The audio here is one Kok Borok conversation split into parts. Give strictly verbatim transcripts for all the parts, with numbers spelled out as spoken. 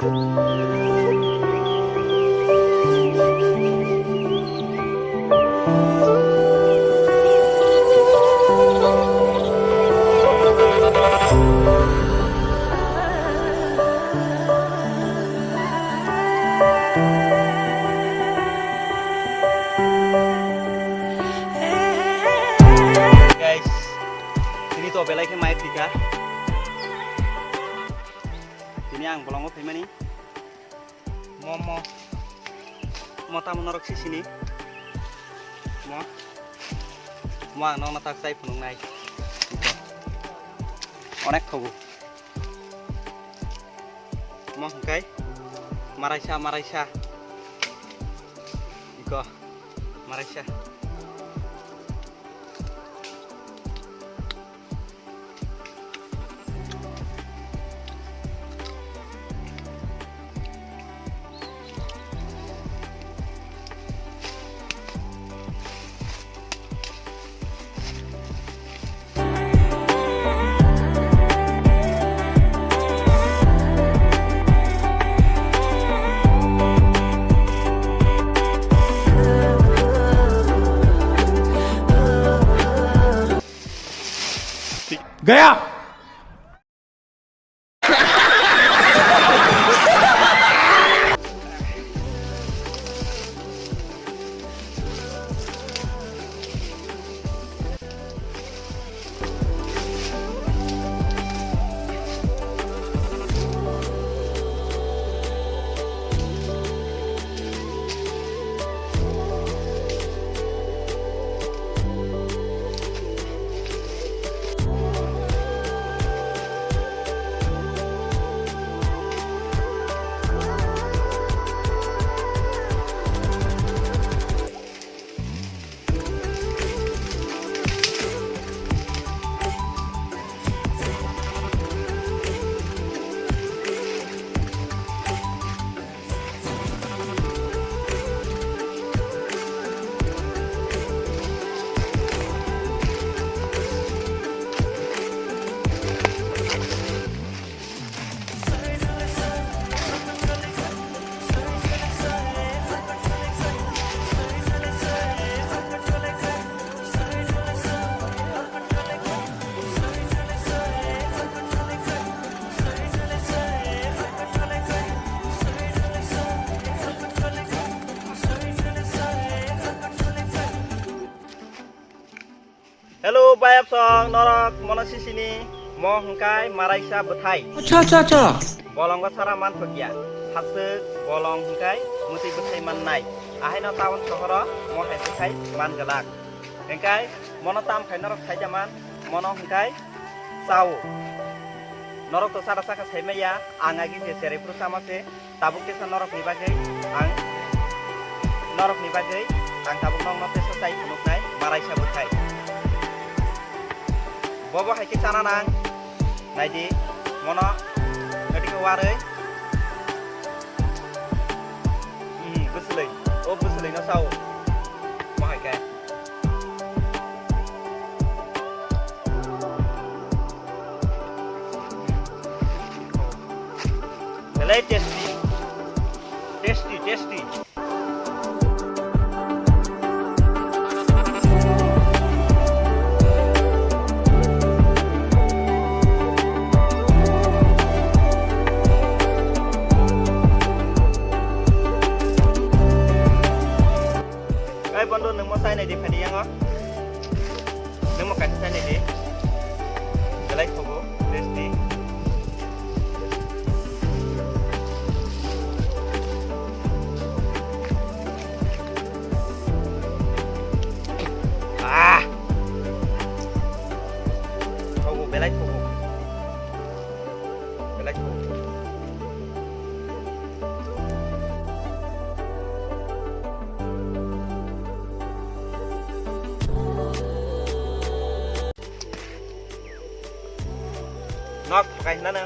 Guys, tini to belai khe mai pika. Tini ang bolongo phaimani. Mo, mo. Mo tamo norok sisini. Mo. Mo ang nokno tak chai phunuknai. Onek thogo. Mo hwnkhe maraisa, maraisa. Iko, maraisa. Gaya. Hello, bayapsong, norok mono sisini, mo hwnkhe maraisa bwthai. Acha, acha, acha. Bolongo sara manthokya. Haswk bolong hwnkhe mwtwi bwthai mannai. Ahaino town sohoro mo hai bwthai manglak. Hwnkhe mono tam khai norok saida man, mono hwnkhe chao. Norok to sara saka saimaya, ang agi je cherei phuru sama se. Tabuk kisa norokni bagwi ang, norokni bagwi ang tabuk nokno tesa chai phunuknai maraisa bwthai. Bobo hai khe chana nang. Naidi, mono notiko warwi. Hmm, bwswlwi. O bwswlwino sao. Mo hai khe. Belai tasty. Tasty, tasty. Kai bondo nungmo sai nai di phadi yango. Nungmo kaisa sai nai di. Belai thogo, tasty. Ah! Thogo, belai thogo. Belai thogo. Nok pakai nana.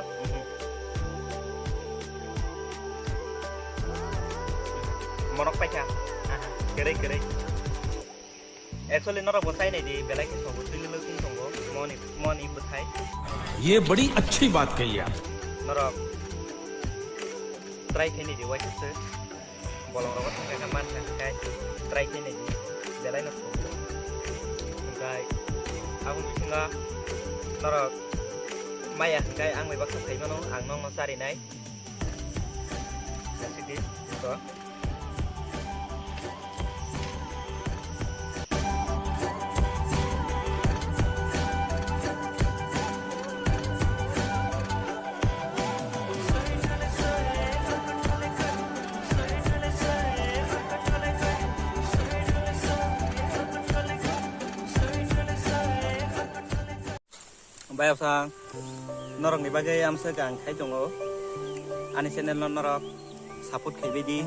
Monok paikha. Aha, kwrwi, kwrwi. Actually, norok bo sai nai di, belai khe sobo twi lwlwk wng tongo, moni, moni bwthai. ये बड़ी अच्छी बात कही आप। Norok. try khaini di waisa se. Bolong rogo thangkha khe man thangkha khe try khaini di. Belai no thung. Hingkai aboni bisingo norok maya hingkai ang bai baksa khai mano, ang nokno charinai. Sidi to. Bayapsang, norokni bagwi amswk ang khai tongo. Ani channel no norok support khaibai di.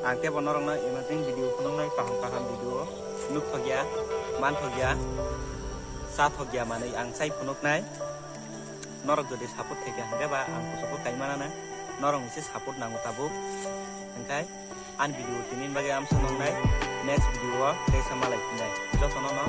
Ang tebo norokno amazing video phunuknai, kaham kaham video nukthokya, manthokya, chathokya manwi ang chai phunuknai. Norok jodi support khaikha hwnkhe ba ang kuchugo kai manana. Norokni se support nango tabuk. Hwnkhe ani video tini bagwi amswk nuknai, next video o tei sa malai phinai. Jotono no